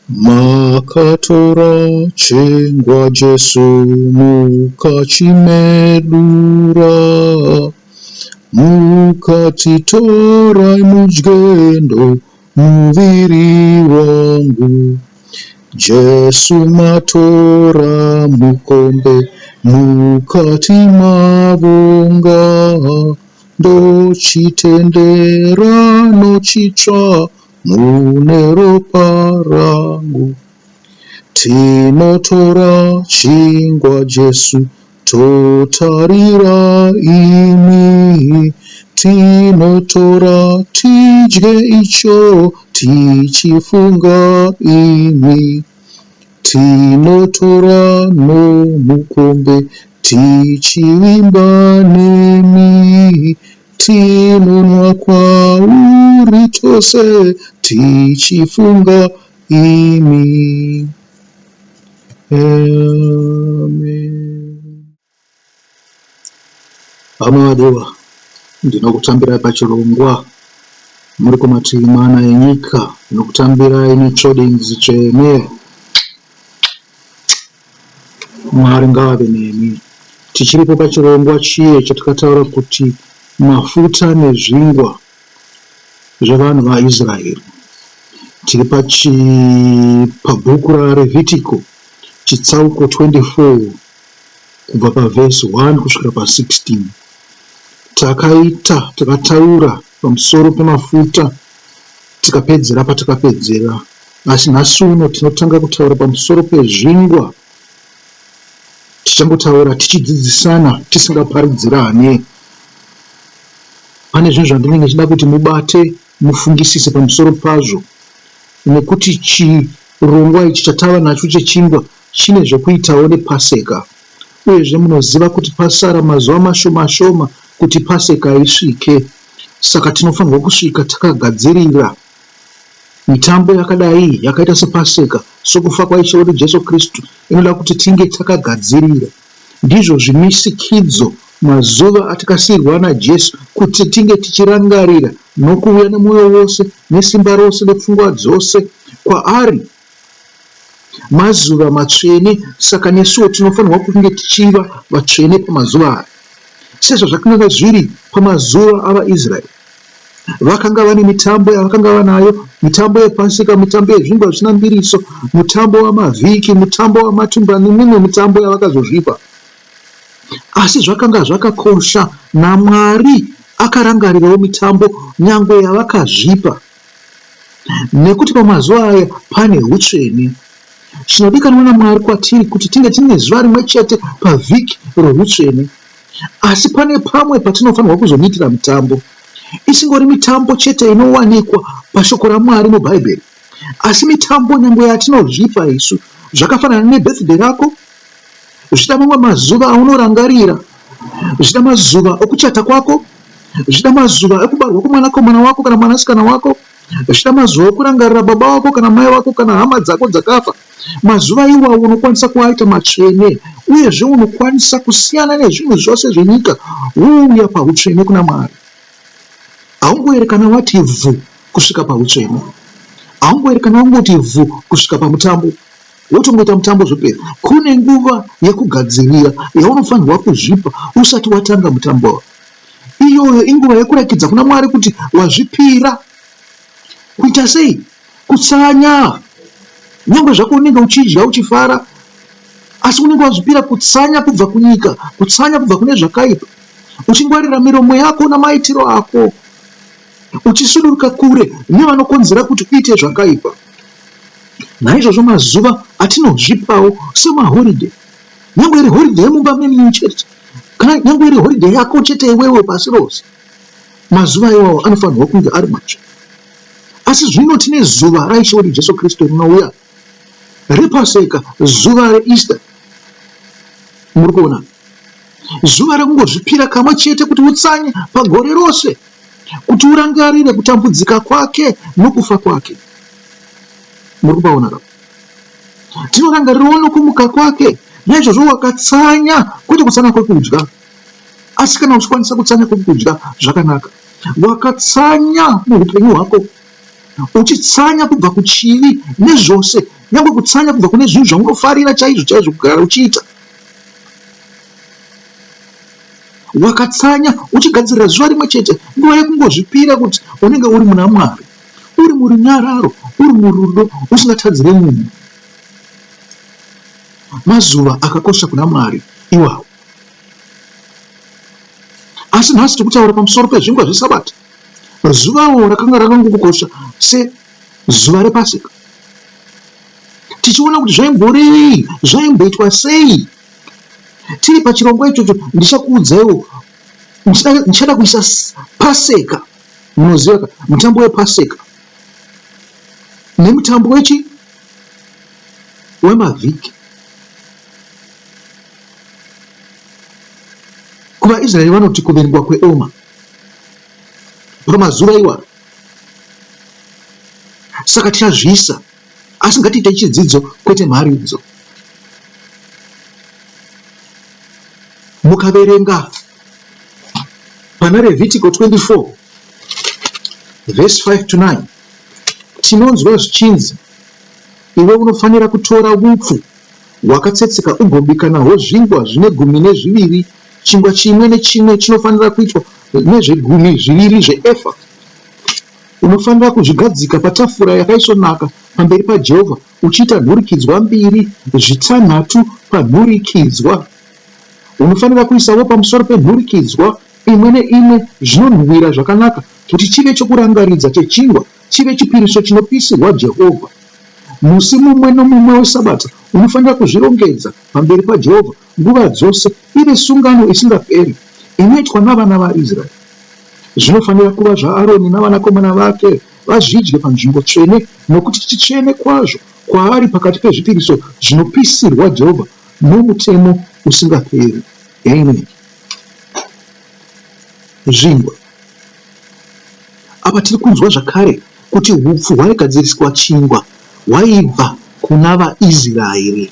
Makatora chingwa Jesu mukachimedura, mukati torai mudye ndomuviri wangu. Jesu matora mukombe mukati mavonga, ndochitenderano chitsva mune ropa rangu. Tinotora chingwa Jesu totarira imi, tinotora tidye icho tichifunga imi. Tinotora nomukombe tichivimba nemi, Tinonwa kwauri tose tichifunga imi. Amen. Hama vadiwa, ndinokutambirai pachirongwa muri kumativi mana enyika. Ndinokutambirai netsvodinzi tsvene. Mwari ngaave nemi. Tichiripo pachirongwa chiye chatakataura kuti mafuta nezvingwa zvevanhu vaIsraeri. Tiri pachi pabhuku raRevhitiko chitsauko 24 kubva pavhesi 1 kusvikira pa16. Takaita takataura pamusoro pemafuta tikapedzera patakapedzera. Asi nhasi uno tinotanga kutaura pamusoro pezvingwa. Tichangotaura tichidzidzisana tisingaparidzirane. Pane zvinhu zvandinenge ndichida kuti mubate mufungisise pamusoro pazvo nekuti chirongwa ichi chatava nacho chechingwa chine zvekuitawo nePaseka. Uyezve munoziva kuti pasara mazuva mashoma shoma kuti Paseka isvike. Saka tinofanirwa kusvika takagadzirira. Mitambo yakadai yakaita sePaseka, sokufa kwaIshe wedu Jesu Kristu, inoda kuti tinge takagadzirira. Ndizvo zvimisikidzo, mazuva atakasiirwa naJesu kuti tinge tichirangarira nokuuya nemwoyo wose, nesimba rose, nepfungwa dzose kwaari. Mazuva matsvene, saka nesuwo tinofanirwa kunge tichiva vatsvene pamazuva aya, sezvazvakanga zviri pamazuva avaIsraeri. Vakanga vane mitambo yavakanga vanayo, mitambo yePasika, mitambo yezvingwa zvisina mbiriso, mutambo wamavhiki, mutambo wamatumba nemimwe mitambo yavakazozvipa. Asi zvakanga zvakakosha naMwari akarangarirawo mitambo nyangwe yavakazvipa. Nekuti pamazuva aya pane hutsvene. Chinodikanwa naMwari kwatiri kuti tinge tine zuva rimwe chete pavhiki rohutsvene. Asi pane pamwe patinofanirwa kuzomuitira mitambo. Isingori mitambo chete inowanikwa paShoko raMwari muBhaibheri, asi mitambo nyangwe yatinozvipa isu, zvakafanana nebirthday rako, zvichida mamwe mazuva aunorangarira, zvichida mazuva okuchata kwako, zvichida mazuva ekubarwa kwemwanakomana wako kana mwanasikana wako, zvichida mazuva okurangarira baba vako kana mai vako kana hama dzako dzakafa. Mazuva iwawo unokwanisa kuaita matsvene uyezve unokwanisa kusiyana nezvinhu zvose zvenyika wouya pahutsvene kuna Mwari. Haungoerekana wati vhu kusvika pahutsvene. Haungoerekana wangoti vhu kusvika pamutambo wotongoita mutambo zvopera. Kune nguva yekugadzirira yaunofanirwa kuzvipa usati watanga mutambo. Iyoyo inguva yekurakidza kuna Mwari kuti wazvipira. Kuita sei? Kutsanya. Nyangwe zvako unenge uchidya uchifara, asi unenge wazvipira kutsanya kubva kunyika, kutsanya kubva kune zvakaipa, uchingwarira miromo yako namaitiro ako, uchisuduruka kure nevanokonzera kuti uite zvakaipa. Naizvozvo mazuva atinozvipawo semahoridhe, nyangwe iri horidhe yemumba menyu chete, kana nyangwe iri horidhe yako chete iwewe pasi rose, mazuva iwawo anofanirwa kunge ari matsva. Asi zvino tine zuva raIshe wedu Jesu Kristu rinouya, rePaseka, zuva reEaster. Muri kuona? Zuva rekungozvipira kamwe chete kuti utsanye pagore rose, kuti urangarire kutambudzika kwake nokufa kwake. Muri kupaona ka? Tinorangarirawo nokumuka kwake. Naizvozvo wakatsanya, kwete kutsanya kwekudya, asi kana uchikwanisa kutsanya kwekudya zvakanaka. Wakatsanya muupenyu hwako, uchitsanya kubva kuchivi nezvose Nyangwe kutsanya kubva kune zvinhu zvaunofarira chaizvo chaizvo kugara uchiita. Wakatsanya uchigadzirira zuva rimwe chete, nguva yekungozvipira kuti unenge uri muna Mwari, uri murunyararo, uri murudo, usingatadzire munhu. Mazuva akakosha kuna Mwari iwawo. Asi nhasi tiri kutaura pamusoro pezvingwa zveSabata, zuvawo rakanga rakangokosha sezuva rePaseka. Tichiona kuti zvaimborevei, zvaimboitwa sei. Tiri pachirongwa ichocho ndichakuudzaiwo, ndichada kuisa Paseka, munoziva ka, mutambo wePaseka nemutambo wechi wemavhiki. KuvaIsraeri vanoti kuverengwa kweoma pamazuva iwayo. Saka tichazviisa, asi ngatiitei chidzidzo kwete mharidzo. Mukaverenga pana Revhitiko 24 vhesi 5 to 9 tinonzwa zvichinzi iwe unofanira kutora upfu hwakatsetseka ugobika nahwo zvingwa zvine gumi nezviviri, chingwa chimwe nechimwe chinofanira kuitwa nezvegumi zviviri zveefa. Unofanira kuzvigadzika patafura yakaisvonaka pamberi paJehovha, uchiita nhurikidzwa mbiri, zvitanhatu panhurikidzwa. Unofanira kuisawo pamusoro penhurikidzwa imwe neimwe zvinonhuwira zvakanaka, kuti chive chokurangaridza chechingwa, chive chipiriso chinopisirwa Jehovha. Musi mumwe nomumwe weSabata unofanira kuzvirongedza pamberi paJehovha nguva dzose, ive sungano isingaperi inoitwa navana vaIsraeri. Zvinofanira kuva zvaAroni navanakomana vake, vazvidye panzvimbo tsvene, nokuti chitsvene kwazvo kwaari pakati pezvipiriso zvinopisirwa Jehovha nomutemo usingaperi. Amen. Zvingwa. Apa tiri kunzwa zvakare kuti hupfu hwaigadziriswa chingwa hwaibva kuna vaIsraeri.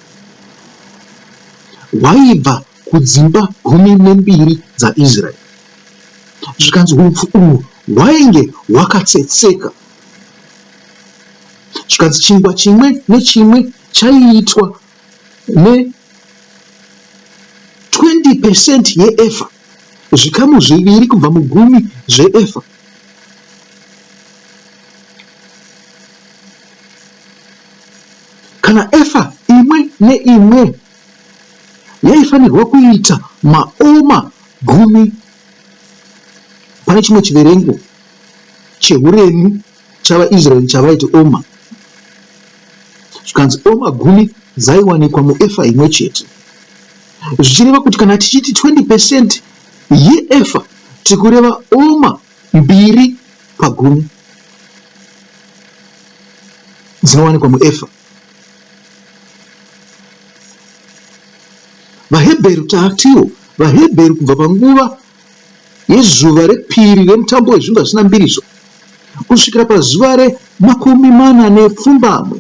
Hwaibva kudzimba gumi nembiri dzaIsraeri. Zvikanzi hupfu uhwu hwainge hwakatsetseka. Zvikanzi chingwa chimwe nechimwe chaiitwa ne 20 percent yeefa, zvikamu zviviri kubva mugumi zveefa. Kana efa imwe neimwe yaifanirwa kuita maoma gumi pane chimwe chiverengo chehuremu chavaIsraeri chavaiti oma. Zvikanzi oma gumi dzaiwanikwa muefa imwe chete. Zvichireva kuti kana tichiti 20 percent yeefa tiri kureva oma mbiri pagumi dzinowanikwa muefa. VaHebheru tatiwo vaHebheru kubva panguva yezuva repiri remutambo wezvingwa zvisina mbiriso kusvikira pazuva remakumi mana nepfumbamwe,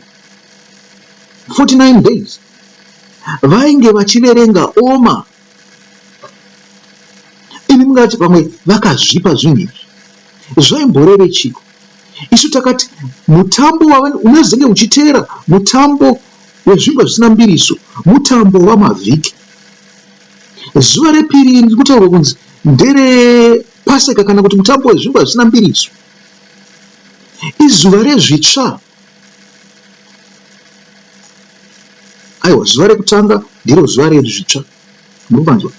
49 days, vainge vachiverenga oma. Imi mungati pamwe vakazvipa zvinhu izvi zvaimboreve chiko? Isu takati mutambo unozenge uchiteera mutambo wezvingwa zvisina mbiriso mutambo wamavhiki. Zuva repiri iri riri kutaurwa kunzi nderePaseka kana kuti mutambo wezvingwa zvisina mbiriso. Izuva rezvitsva. Aiwa, zuva rekutanga ndiro zuva rezvitsva. Munopanzwa?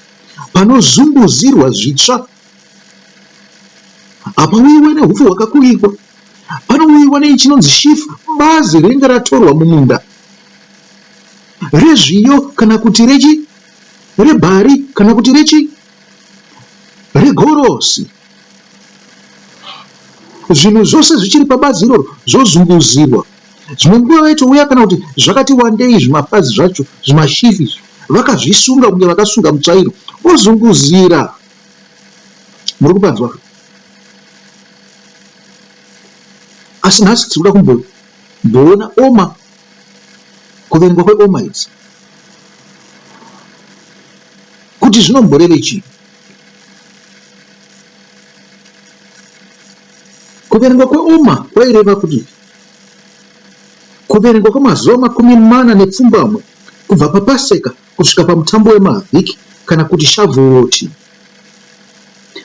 Panozunguzirwa zvitsva. Hapauyiwe nehupfu hwakakuikwa. Panouyiwa nechinonzi shifu, bazi rinenge ratorwa mumunda rezviyo kana kuti rechi rebhari kana kuti rechi regorosi. Zvinhu zvose zvichiri pabazi iroro zvozunguzirwa. Zvimwe nguva vaitouya kana kuti zvakati wandei zvimapazi zvacho zvimashifi izvi vakazvisunga kunge vakasunga mutsvairo vozunguzira. Muri kupanzwa ka? Asi nhasi tiri kuda kumboona oma kuverengwa kweoma idzi kuti zvinomboreve chii. Kuverengwa kweoma kwaireva kuti Kuverengwa kwemazuva 48 kubva paPaseka kusvika paMutambo weMavhiki kana kuti Shavuoti.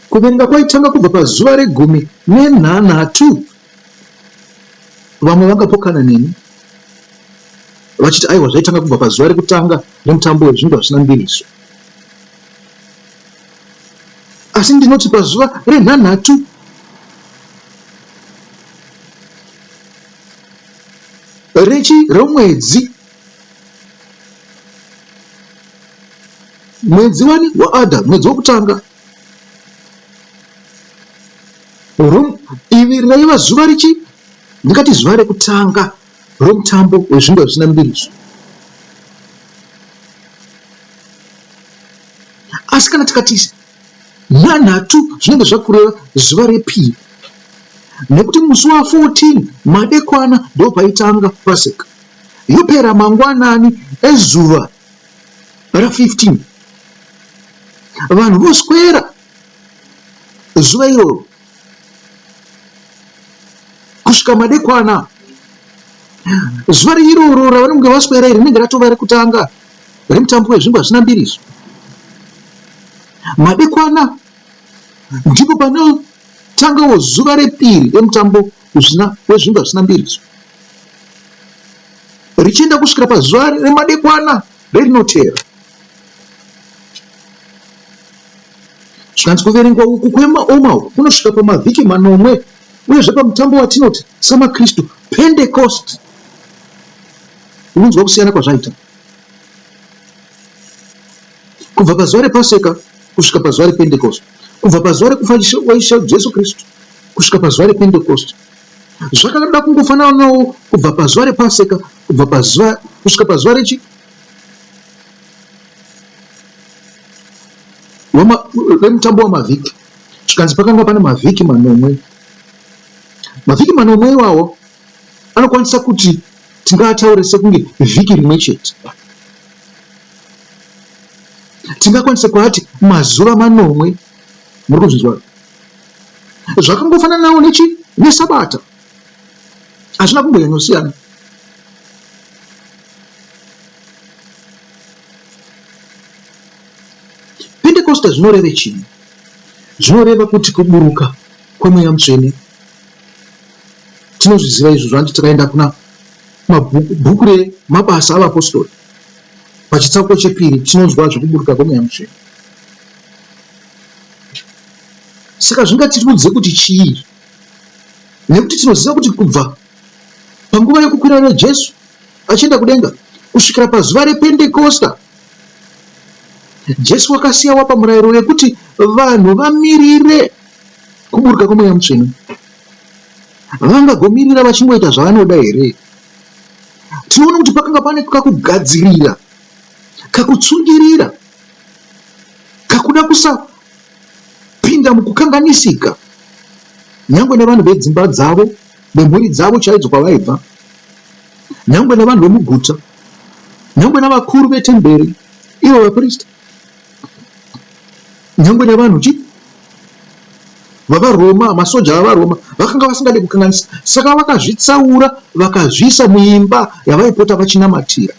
Kuverenga kwaitanga kubva pazuva regumi nenhanhatu. Vamwe vangapokana neni vachiti aiwa zvaitanga kubva pazuva rekutanga remutambo wezvingwa zvisina mbiriso. Asi ndinoti pazuva renhanhatu rechi romwedzi mwedzi wani waAdha mwedzi wokutanga Iri raiva zuva richi ndingati zuva rekutanga romutambo wezvingwa zvisina mbiriso. Asi kana tikati nhanhatu zvinenge zvakureva zuva repiri nekuti musi wa 14 madekwana ndopaitanga Paseka yopera mangwanani ezuva ra 15 vanhu voswera zuva iroro kusvika madekwana zuva iroro ravanenge vaswera iri rinenge ratova rekutanga remutambo wezvingwa zvisina mbiriso madekwana ndipo panotangawo zuva repiri remutambo wezvingwa zvisina mbiriso richienda kusvikira pazuva remadekwana rerinoteera Zvikanzi kuverengwa uku kwemaoma uku kunosvika pamavhiki manomwe uyezve pamutambo watinoti samaKristu Pentecost. Unonzwa kusiyana kwazvaita kubva pazuva rePaseka kusvika pazuva rePentecost, kubva pazuva rekufa kwaIshe Jesu Kristu kusvika pazuva rePentecost. Zvakada kungofananawo kubva pazuva rePaseka kubva pazuva kusvika pazuva rechi Vemutambo wamavhiki zvikanzi pakanga pane mavhiki manomwe. Mavhiki manomwe iwawo anokwanisa kuti tingaataure sekunge vhiki rimwe chete. Tingakwanisa kuati mazuva manomwe. Muri kuzvinzwa? Zvakangofananawo nechi nesabata. Hazvina kumbonyanyosiyana. Pentekosta zvinoreve chii? Zvinoreva kuti kuburuka kweMweya Mutsvene. Tinozviziva izvozvo hanti takaenda kuna bhuku reMabasa aVapostori pachitsauko chepiri tinonzwa zvekuburuka kweMweya Mutsvene. Saka zvingatiudze kuti chii? Nekuti tinoziva kuti kubva panguva yekukwira raJesu achienda kudenga kusvikira pazuva rePentekosta, Jesu wakasiya wapa murayiro wekuti vanhu vamirire kuburuka kweMweya Mutsvene. Vangagomirira vachingoita zvavanoda here? Tinoona kuti pakanga pane kakugadzirira, kakutsungirira, kakuda kusapinda mukukanganisika nyangwe nevanhu vedzimba dzavo, vemhuri dzavo chaidzo kwavaibva. nyangwe navanhu vomuguta, nyangwe navakuru vetemberi, ivo vapristi, nyangwe navanhu chi vavaRoma, masoja avaRoma vakanga vasingade kukanganisa, saka vakazvitsaura vakazviisa muimba yavaipota vachinamatira,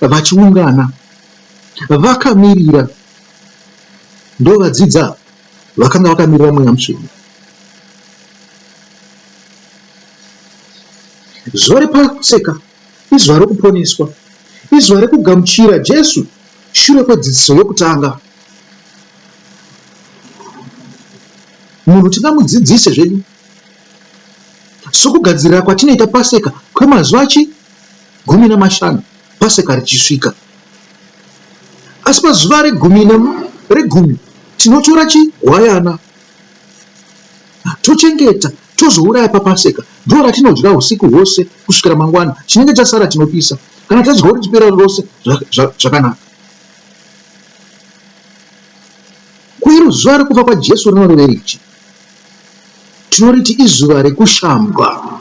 vachiungana vakamirira. Ndovadzidza vakanga vakamirira Mweya Mutsvene. Zuva rePaseka izuva rokuponeswa, izuva rekugamuchira Jesu shure kwedzidziso yokutanga. Munhu tingamudzidzise zvedu sokugadzirira kwatinoita Paseka kwemazuva chi 15 Paseka richisvika. Asi pazuva regumi regumi tinotora chi hwayana tochengeta tozouraya paPaseka. Ndiro ratinodya usiku hwose kusvikira mangwana. Chinenge chasara tinopisa. Kana tadyawo richipera rose zvakanaka. Ko iro zuva rekufa kwaJesu rinorevei ichi? Tinoriti izuva rekushambwa.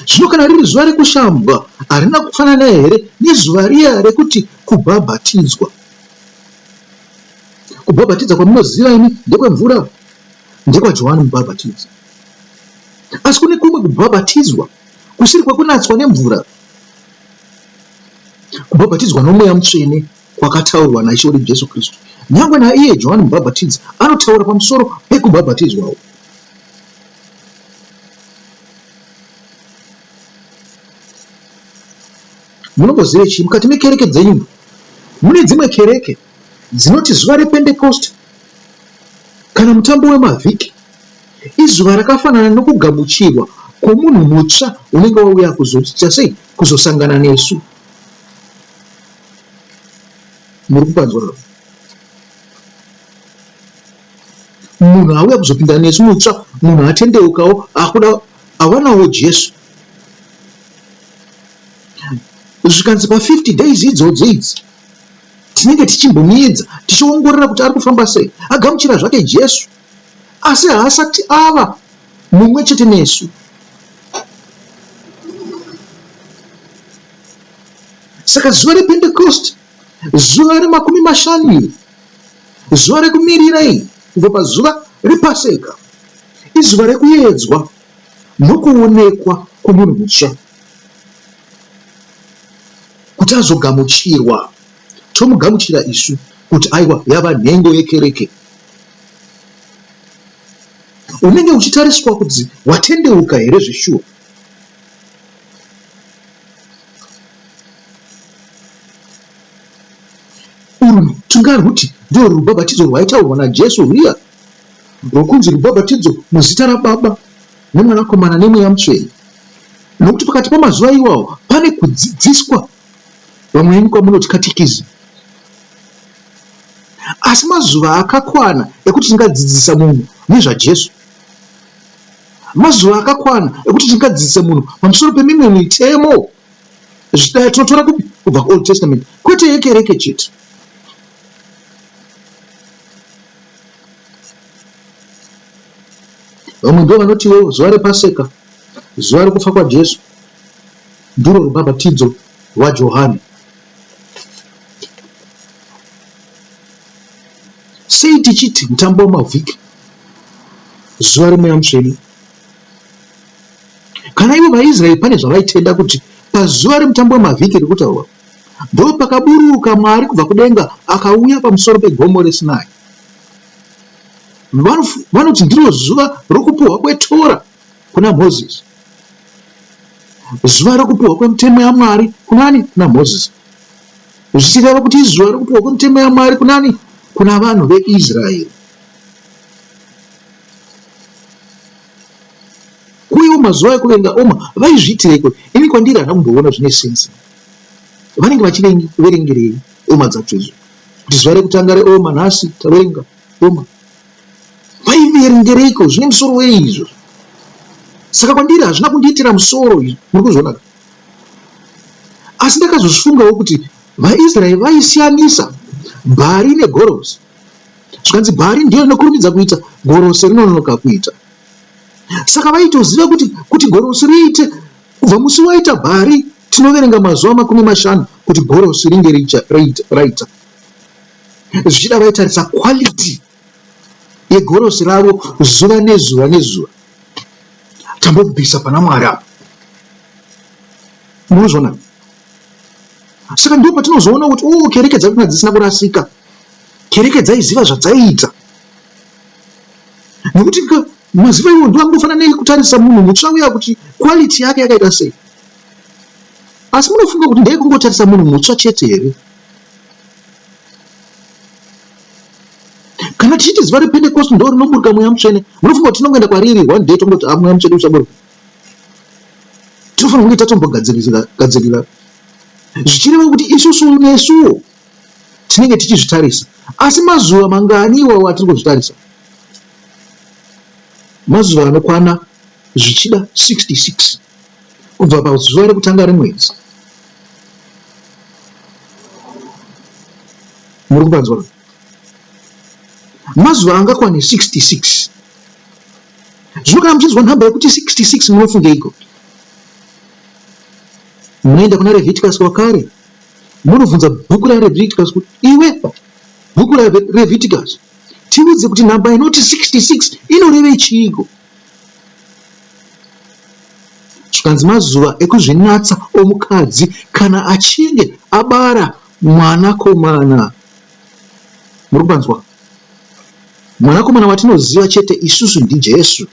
Zvino kana riri zuva rekushambwa, harina kufanana here nezuva riya rekuti kubhabhatidzwa? Kubhabhatidza kwamunoziva imi ndekwemvura, ndekwaJohani Mubhabhatidzi. Asi kune kumwe kubhabhatidzwa kusiri kwekunatswa nemvura. Kubhabhatidzwa noMweya Mutsvene kwakataurwa naIshe wedu Jesu Kristu. Nyangwe naiye Johani Mubhabhatidzi anotaura pamusoro pekubhabhatidzwawo. Munombozive chii? Mukati mekereke dzenyu mune dzimwe kereke dzinoti zuva rePentekosti kana mutambo wemavhiki izuva rakafanana nokugamuchirwa kwomunhu mutsva unenge wauya kuzoita sei? Kuzosangana nesu. Muri kupanzwa? Munhu auya kuzopinda nesu mutsva, munhu atendeukawo akuda awanawo Jesu. Zvikanzi pa 50 days idzodzo idzi tinenge tichimbomuedza tichiongorora kuti ari kufamba sei. Agamuchira zvake Jesu asi haasati ava mumwe chete nesu. Saka zuva rePentekosti, zuva remakumi mashanu iri, zuva rekumirira iri kubva pazuva rePaseka, izuva rekuedzwa nokuonekwa kwomunhu mutsva kuti azogamuchirwa. Tomugamuchira isu kuti aiwa yava nhengo yekereke. Unenge uchitariswa kuti watendeuka here zveshuwa. Urwu tingarwuti ndirwo rubhabhatidzo rwaitaurwa naJesu rwuya rwokunzi rubhabhatidzo muzita raBaba neMwanakomana neMweya Mutsvene. Nokuti pakati pamazuva iwawo pane kudzidziswa vamwe venyu kwamunoti katikizimu. Asi mazuva akakwana ekuti tingadzidzisa munhu nezvaJesu. Mazuva akakwana ekuti tingadzidzisa munhu pamusoro pemimwe mitemo. Zvichida tinotora kupi? Kubva kuOld Testament, kwete yekereke chete. Vamwe ndivo vanotiwo zuva rePaseka, zuva rekufa kwaJesu, ndiro rubhabhatidzo rwaJohane. Sei tichiti mutambo wamavhiki zuva remweya mutsvene? Kana ivo vaIsraeri pane zvavaitenda kuti pazuva remutambo wemavhiki riri kutaurwa, ndopakaburuka Mwari kubva kudenga akauya pamusoro pegomo reSinai. Vanoti ndiro zuva rokupuhwa kweTora kuna Mozisi. Zuva rokupuhwa kwemitemo yaMwari kunani? Kuna Mozisi. Zvichireva kuti izuva rokupuhwa kwemitemo yaMwari kunani? Kuna vanhu veIsraeri. Ko iwo mazuva ekuverenga Oma vaizviitireiko? Ini kwandiri handina kumboona zvine sense. Vanenge vachiverengerei Oma dzacho idzo? Kuti zuva rekutanga reOma nhasi taverenga Oma. Vaiverengereiko? Zvine musoro wei izvo? Saka kwandiri hazvina kundiitira musoro izvi. Muri kuzviona ka? Asi ndakazozvifungawo kuti vaIsraeri vaisiyanisa bhari negorosi. Zvikanzi bhari ndiyo inokurumidza kuita, gorosi rinononoka kuita. Saka vaitoziva kuti kuti gorosi riite kubva musi waita bhari tinoverenga mazuva 50 kuti gorosi ringe raita. Zvichida vaitarisa quality yegorosi ravo zuva nezuva nezuva. Tambobvisa pana Mwari apa. Munozviona? Saka ndipo patinozoona kuti oh, kereke dzakanga dzisina kurasika. Kereke dzaiziva zvadzaiita. Nekuti maziva iwo ndiwo angofanana nekutarisa munhu mutsva uya kuti quality yake yakaita sei. Asi munofunga kuti ndeyekungotarisa munhu mutsva chete here? Kana tichiti zuva rePentekosti ndo rinoburuka Mweya Mutsvene, munofunga kuti tinongoenda kwariri one day tongoti ah, Mweya Mutsvene uchaburuka? Tinofanira kunge tatombogadzirira gadzirira, zvichireva kuti isusu nesuwo tinenge tichizvitarisa. Asi mazuva mangani iwawo atiri kuzvitarisa? Mazuva anokwana zvichida 66 kubva pazuva rekutanga remwedzi. Muri kupanzwa? Mazuva angakwane 66. Zvino kana muchinzwa nhamba yekuti 66 munofungeiko? Munoenda kuna Leviticus wakare munobvunza bhuku raLeviticus kuti iwe bhuku raLeviticus tiudze kuti nhamba inoti 66 inorevei chiiko? Zvikanzi mazuva ekuzvinatsa omukadzi kana achinge abara mwanakomana. Muri kupanzwa? Mwanakomana watinoziva chete isusu ndiJesu.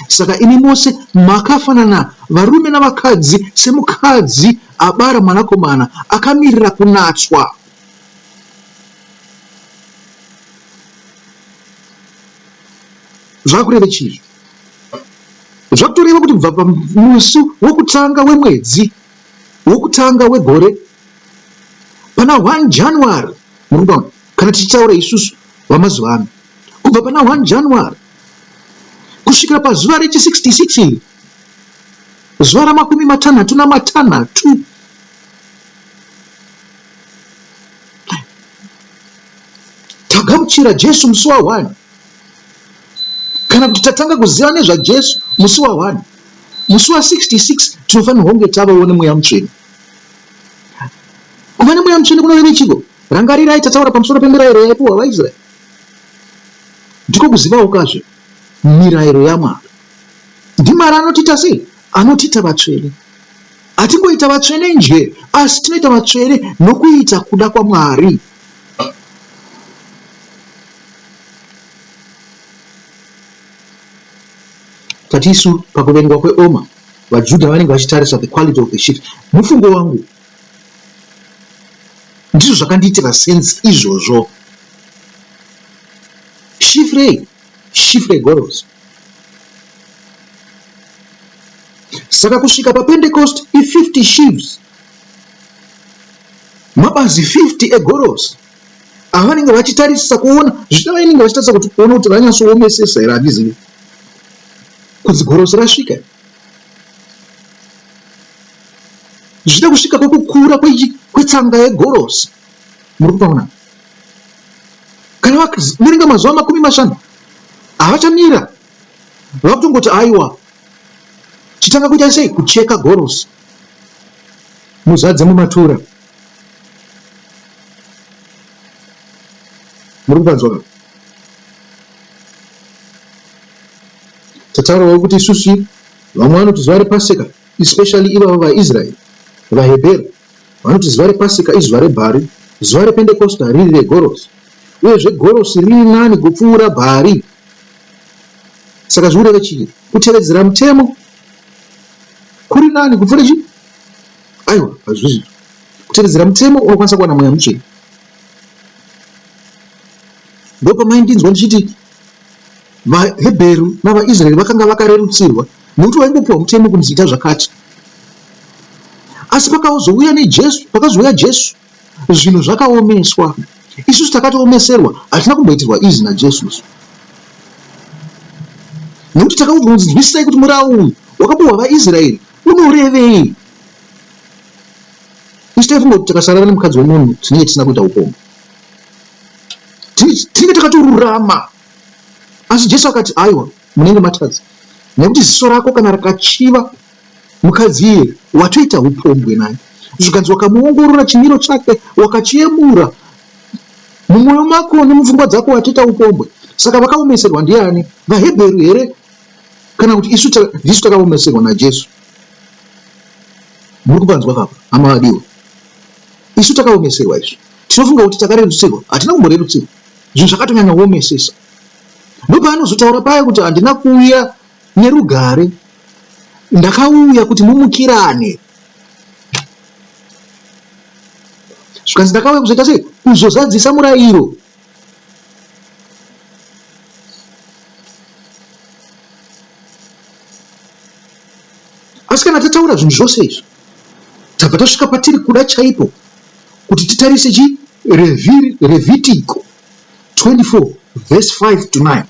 Saka imi mose makafanana varume navakadzi semukadzi abara mwanakomana akamirira kunatswa. Zvakureva chii izvi? Zvakutoreva kuti kubva pamusi wokutanga wemwedzi wokutanga wegore pana 1 January, muri kuona, kana tichitaura isusu vamazuva ano, kubva pana 1 January kusvikira pazuva rechi 66 iri, zuva ramakumi matanhatu namatanhatu, Tagamuchira Jesu musi wa 1 kana kuti tatanga kuziva nezvaJesu musi wa 1, musi wa 66 tinofanirwa kunge tavawo nemweya mutsvene. Kuva nemweya mutsvene kunoreve chiko? Rangarirai tataura pamusoro pemirayiro yaipiwa vaIsraeri. Ndiko kuzivawo kazve mirayiro yaMwari. NdiMwari anotiita sei? Anotiita vatsvene. Hatingoita vatsvene nje, asi tinoita vatsvene nokuita kuda kwaMwari. Tati isu pakuverengwa kweOma, vaJudha vanenge vachitarisa the quality of the sheaf. Mufungo wangu, ndizvo zvakandiitira sense izvozvo. Sheaf rei? Sheaf regorosi. Saka kusvika paPentecost i50 sheaves, mabazi 50 egorosi avanenge vachitarisisa kuona, zvichida vainenge vachitarisa kuti kuona kuti ranyatsoomesesa here, handizivi kunzi gorosi rasvika zvichida kusvika kwekukura kwetsanga yegorosi. Muri kupaona? Kana vaverenga mazuva 50 havachamira, vakutongoti aiwa Chitanga kuita sei? Kucheka gorosi muzadze mumatura. Muri kupanzwa ka? Tataurawo kuti isusu vamwe vanoti zuva rePaseka, especially ivava vaIsraeri, vaHebheru, vanoti zuva rePaseka izuva rebhari, zuva rePentekosta riri regorosi. Uyezve gorosi riri nani kupfuura bhari. Saka zvikureva chii? Kutevedzera mutemo kuri nani kupfuura chii? Aiwa, hazvizvo. Kutevedzera mutemo unokwanisa kuwana mweya mutsvene. Ndopamaindinzwa ndichiti vaHebheru navaIsraeri vakanga vakarerutsirwa nekuti vaingopiwa mutemo kunzi ita zvakati. Asi pakazouya neJesu, pakazouya Jesu Zvinhu zvakaomeswa. Isusu takatoomeserwa, hatina kumboitirwa easy naJesu isu. Nekuti takaudzwa kunzi nzwisisai kuti murawu uyu wakapuhwa vaIsraeri unorevei. Isu taifunga kuti tikasarara nemukadzi wemunhu tinenge tisina kuita upombwe. Tinenge takatorurama. Asi Jesu akati aiwa munenge matadza. Nekuti ziso rako kana rakachiva Mukadzi iye watoita hupombwe naye zvikanzi wakamuongorora chimiro chake wakachiyemura mumoyo mako nemupfungwa dzako watoita upombwe saka vakaomeserwa ndiani vahebheru here kana kuti isu ndisu takaomeserwa najesu muri kupanzwa kapa hama vadiwa isu takaomeserwa isu tinofunga kuti takarerutsirwa hatina kumborerutsirwa zvinhu zvakatonyanya kuomesesa ndopaanozotaura paya kuti handina kuuya nerugare Ndakauya kuti mumukirane. Zvikanzi ndakauya kuzoita sei? Kuzozadzisa murayiro. Asi kana tataura zvinhu zvose izvi, tabva tasvika patiri kuda chaipo kuti titarise chi Revhitiko 24 verse 5 to 9.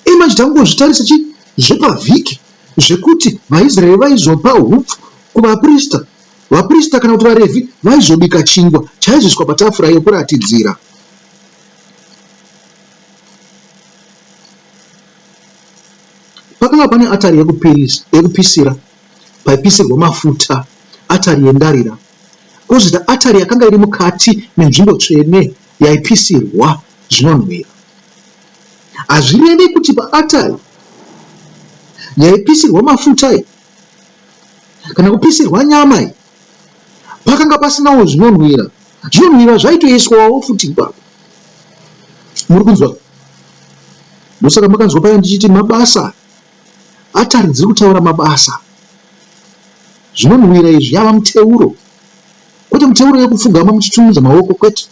Imanje tangozvitarisa chi zvepavhiki zvekuti vaIsraeri vaizopa hupfu kuvaprista. Vaprista kana kuti vaRevhi vaizobika chingwa chaizoiswa patafura yokuratidzira. Pakanga pane atari yekupisira paipisirwa mafuta, atari yendarira, kwozoita atari yakanga iri mukati menzvimbo tsvene yaipisirwa zvinonhuwira. Hazvirevi kuti paatari yaipisirwa mafuta iyi kana kupisirwa nyama iyi pakanga pasinawo zvinonhuwira. Zvinonhuwira zvaitoiswawo futi ipapo. Muri kunzwa? Ndosaka makanzwa paya ndichiti mabasa atari dziri kutaura mabasa. Zvinonhuwira izvi yava muteuro. Kwete muteuro yekupfugama muchitumidza maoko kwete.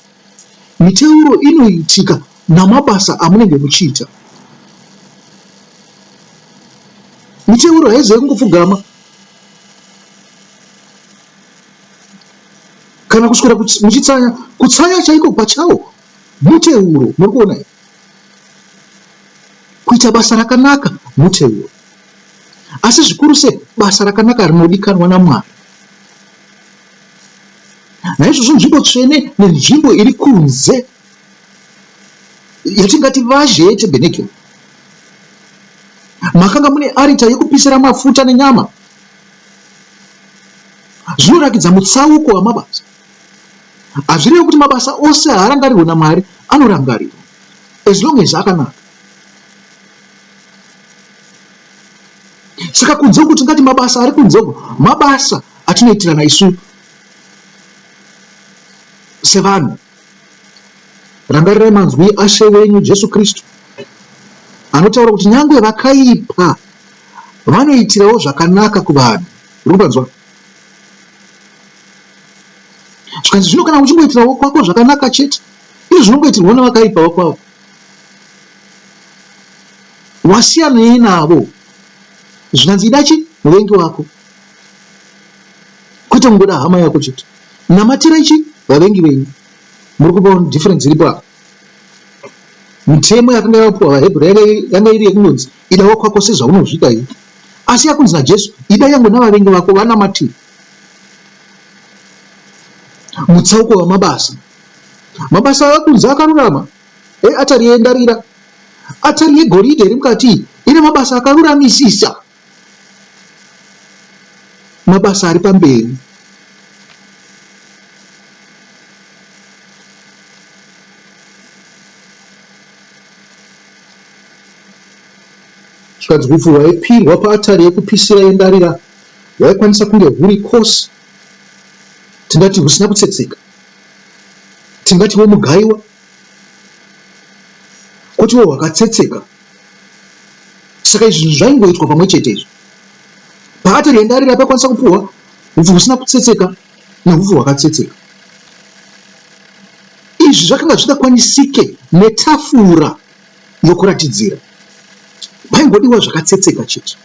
Miteuro inoitika namabasa amunenge muchiita. Miteuro haizi yekungopfugama kana kuswera muchitsanya. Kutsanya chaiko pachawo muteuro. Muri kuona here? Kuita basa rakanaka muteuro. Asi zvikuru sei basa rakanaka rinodikanwa naMwari. Naizvozvo nzvimbo tsvene nenzvimbo iri kunze yatingati vazhe yetebhenekeri makanga mune arita yekupisira mafuta nenyama zvinorakidza mutsauko wamabasa. Hazvirevi kuti mabasa ose haarangarirwe naMwari, anorangarirwa as long as akanaka. Saka kunze uku tingati mabasa ari kunze uku mabasa atinoitirana isu sevanhu. Rangarirai manzwi aShe wenyu Jesu Kristu anotaura kuti nyange vakaipa vanoitirawo zvakanaka kuvanhu. Uri kupanzwa? Zvikanzi zvino kana uchingoitirawo kwako zvakanaka chete, izvo zvinongoitirwa nevakaipa vakwavo. Wasiyanei navo? Zvikanzi ida chi muvengi wako. Kwete kungoda hama yako chete. Namatirai chi vavengi venyu. Muri kuona difference iripo apa? Mitemo yakanga yapuwa vaHebheru yanga iri yekungonzi ida wakwako sezvaunozvida iwe. Asi yakunzi naJesu ida yangu navavengi vako vanamatire. Mutsauko wamabasa. Mabasa akunzi akarurama eatari yendarira. Atari yegoridhe iri mukati iyi ine mabasa akaruramisisa. Mabasa ari pamberi. Zvikanzi hupfu hwaipirwa paatari yekupisira yendarira hwaikwanisa kunge huri kosi, tingati husina kutsetseka, tingatiwo mugaiwa, kwotiwo hwakatsetseka. Saka izvi zvinhu zvaingoitwa pamwe chete izvi. Paatari yendarira paikwanisa kupuhwa hupfu husina kutsetseka nehupfu hwakatsetseka. Izvi zvakanga zvisingakwanisike netafura yokuratidzira. Paingodiwa zvakatsetseka chete.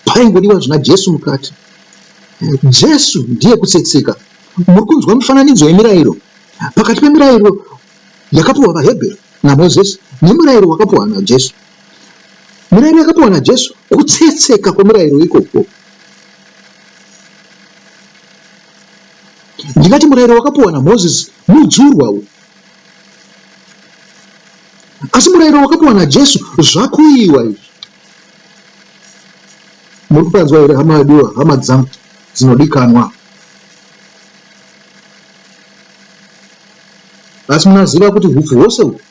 Paingodiwa zvina Jesu mukati. Jesu ndiye kutsetseka. Muri kunzwa mifananidzo yemirayiro pakati pemirayiro yakapiwa vaHebheru naMozisi nemurayiro wakapiwa naJesu. Mirayiro yakapiwa naJesu kutsetseka kwemirayiro ikoko. Ndingati murayiro wakapiwa naMozisi mudzurwa uyu. Asi murayiro wakapiwa naJesu zvakuiwa izvi. Muri kupanzwa here hama yadiwa, hama dzangu dzinodikanwa? Asi munaziva kuti hupfu hwose uhu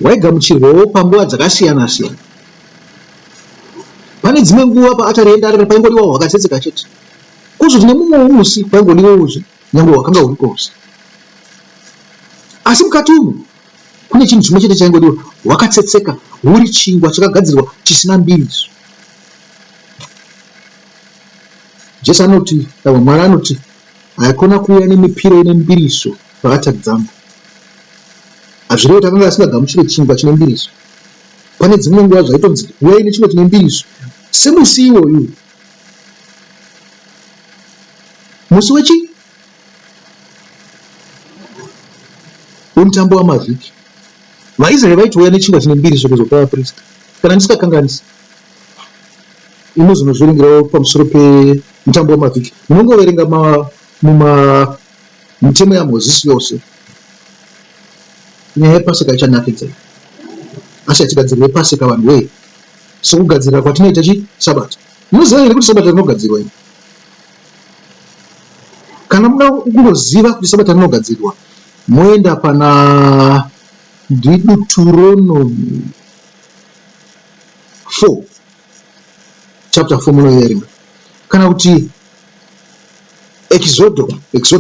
hwaigamuchirwawo panguva dzakasiyana-siyana. Pane dzimwe nguva paatari yendarira paingodiwa hwakatsetseka chete, kozoti nemumwewo musi paingodiwawozve nyangwe hwakanga huri kwose. Asi mukati umu kune chinhu chimwe chete chaingodiwa, hwakatsetseka huri chingwa chakagadzirwa chisina mbiriso. Jesu anoti, Mwari anoti, Haikona kuuya nemipiro ine mbiriso paatari dzangu. Hazvirevi kuti akanga asingagamuchire chingwa chine mbiriso. Pane dzimwe nguva zvaitonzi uyai nechingwa chine mbiriso semusi iwoyu. Musi wechi? Wemutambo wamavhiki. VaIsraeri vaitouya nechingwa chine mbiriso kuzopa vaprista. Kana ndisikakanganisi. Inozonozverengerawo pamusoro pemutambo wamavhiki. Munongoverenga mumamitemo yaMozisi yose. Nyaya yePaseka ichanakidza iyi. Asi hatigadzirire Paseka vanhu wee sokugadzirira kwatinoita chi Sabata. Munoziva here kuti Sabata rinogadzirwa imi? Kana muda kungoziva kuti Sabata rinogadzirwa, moenda pana. ndiDuturonomi 4, chapter 4 munoverenga, kana kuti Exodo, Exodus.